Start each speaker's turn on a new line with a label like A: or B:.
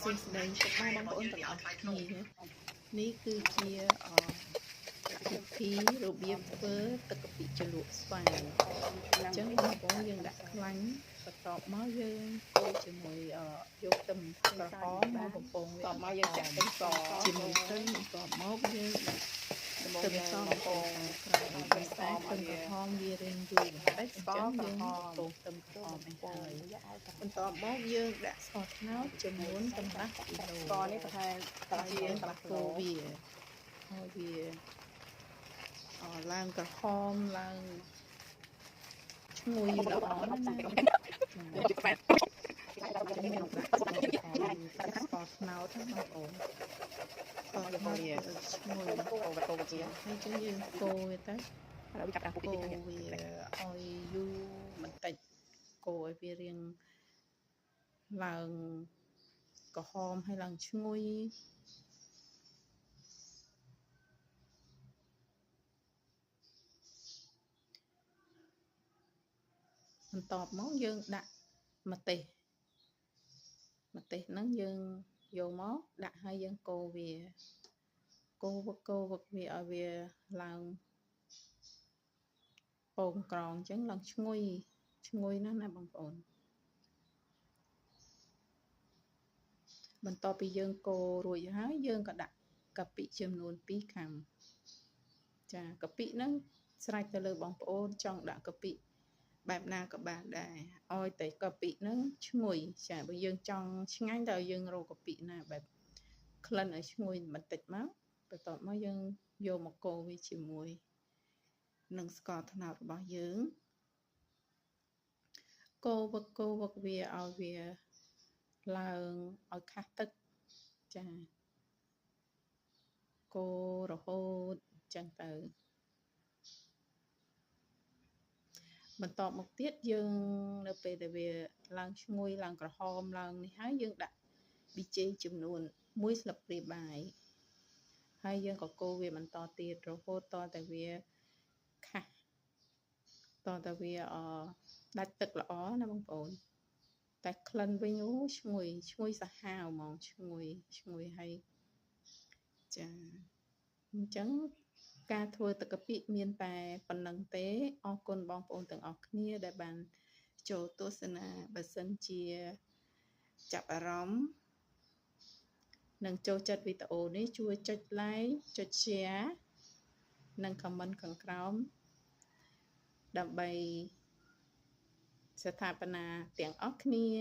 A: សួស្តីពុកម៉ែបងប្អូនទាំងអស់គ្នានេះគឺជាវិធីរបៀបធ្វើទឹកកាពិជ្រលក់ស្វាយអញ្ចឹងបងប្អូនយើងដាក់ខ្លាញ់បន្ទាប់មកយើងកូរជាមួយយកខ្ទឹមក្រហមមកបំពង
B: វាតមកយើងចាក់ខ្ទឹមស
A: ជាមួយខ្ទឹមបន្ទាប់មកយើងដាក់ខ្ទឹមសបំពងក្រោយដោយសារខ្ទឹមក្រហមវារៀងយូរបន្តិចអញ្ចឹងយើងបំពងខ្ទឹមក្រហមឲ្យហើយបន្ទាប់មកយើងដាក់ស្ករត្នោតចំនួនកន្លះគីឡូ
B: ស្ករនេះប្រហែលជាងកន្លះគីឡូ
A: វាហើយវាឡើងក្រហមឡើងឈ្ងុយល្អណាស់ណាស្ករត្នោតណាបងប្អូនស្ករត្នោតឈ្ងុយ
B: កូរវា
A: ហើយចឹងយើងកូរវាទៅ
B: ឥឡូវវាចាប់តាមពុក
A: តិចតិចវាឲ្យយូរបន្តិចកូរឲ្យវារៀងឡើងក្រហមហើយឡើងឈ្ងុយបន្ទាប់មកយើងដាក់ម្ទេសម្ទេសហ្នឹងយើងយកមកដាក់ហើយយើងកូរវាកូរវឹកកូរវឹកវាឲ្យវាឡើងពងក្រងអញ្ចឹងឡើងឈ្ងុយឈ្ងុយណាស់ណាបងប្អូនបន្ទាប់ពីយើងកូររួចហើយយើងក៏ដាក់កាពិចំនួន2ខាំចាកាពិហ្នឹងស្រេចទៅលើបងប្អូនចង់ដាក់កាពិបែបណាក៏បានដែរឲ្យតែកាពិហ្នឹងឈ្ងុយចាបើយើងចង់ឆ្ងាញ់តើយើងរកកាពិណាបែបក្លិនឲ្យឈ្ងុយបន្តិចមកបន្ទាប់មកយើងយកមកកូរវាជាមួយនឹងស្ករត្នោតរបស់យើងកូរវឹកកូរវឹកវាឲ្យវាឡើងឲ្យខាស់ទឹកចាកូររហូតអញ្ចឹងទៅបន្ទាប់មកទៀតយើងនៅពេលដែលវាឡើងឈ្ងុយឡើងក្រហមឡើងនេះហើយយើងដាក់ប៊ីចេងចំនួន1ស្លាបព្រាបាយហើយយើងក៏កូរវាបន្តទៀតរហូតតតែវាខាស់តតែវាដាច់ទឹកល្អណាបងប្អូនតែក្លិនវិញអូឈ្ងុយឈ្ងុយសាហាវហ្មងឈ្ងុយឈ្ងុយហើយចាអញ្ចឹងការធ្វើទឹកកាពិមានតែប៉ុណ្្នឹងទេអរគុណបងប្អូនទាំងអស់គ្នាដែលបានចូលទស្សនាបើសិនជាចាប់អារម្មណ៍និងចូលចិត្តវីដេអូនេះជួយចុច like ចុច share និង comment ខាងក្រោមដើម្បីស្ថាបនាទាំងអស់គ្នា